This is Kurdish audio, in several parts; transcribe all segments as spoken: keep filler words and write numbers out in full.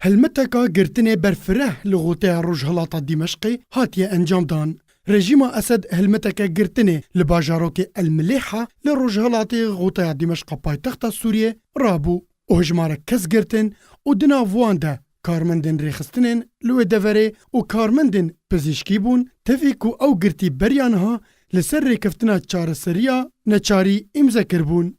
Hilmeteka girtinê berfireh li goteya rojhilata Dîmeşqê hatiye encamdan. Rejîma Esed hilmeteke girtinê li bajarokê El Milêha li rojhilatê goteya Dîmeşqa paytexta Sûriyê rabû û hejmarek kes girtin û di nav wan de karmendên rêxistinên li wê deverê û karmendên pizîşkî bûn, tevî ku ew girtî beriya niha li ser rêkeftina çareseriya neçarî îmze kiribûn.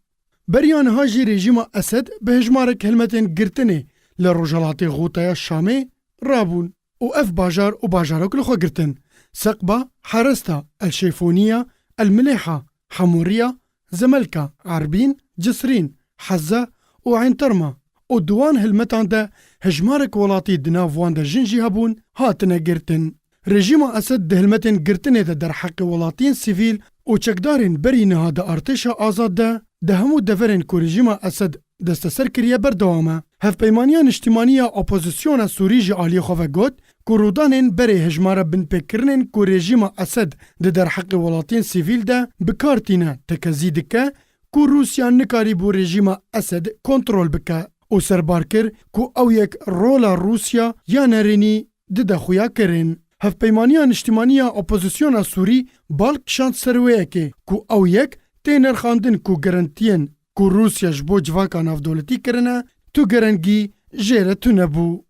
Beriya niha jî rejîma Esed bi hejmarek helmetên girtinê li rojhilatê Xûteya Şamê rabûn û ev bajar û bajarok li xwe girtin: Seqba, Heresta, El Şêfoniya, El Milêha, Hemûriya, Zemelka, Erbîn, Cisrîn, Hezza û Eyn Terma û di wan hilmetan de hejmarek welatî di nav wan de jin jî hebûn, hatine girtin. Rejîma Esed di hilmetên girtinê de derheqê welatiyên sivîl û çekdarên berî niha di artêşa azad de, di hemû deverên ku rejîma Esed desteser kiriye berdewam e. Hevpeymaniya Niştimanî ya Opozisyona Sûrî ji aliyê xwe ve got ku rûdanên berê hejmara binpêkirinên ku rejîma Esed di derheqê welatiyên sivîl de bi kar tîne tekezî dike ku Rûsya nikarîbû rejîma Esed kontrol bike û serbar kir ku ew yek rola Rûsya ya nerênî dide xuya kirin. Hevpeymaniya Niştimanî ya Opozisyona Sûrî bal kişand ser wê yekê ku ew yek tê nirxandin ku garantiyên ku Rûsya ji bo civaka navdewletî kirine, tu gerengî jê re tune bû.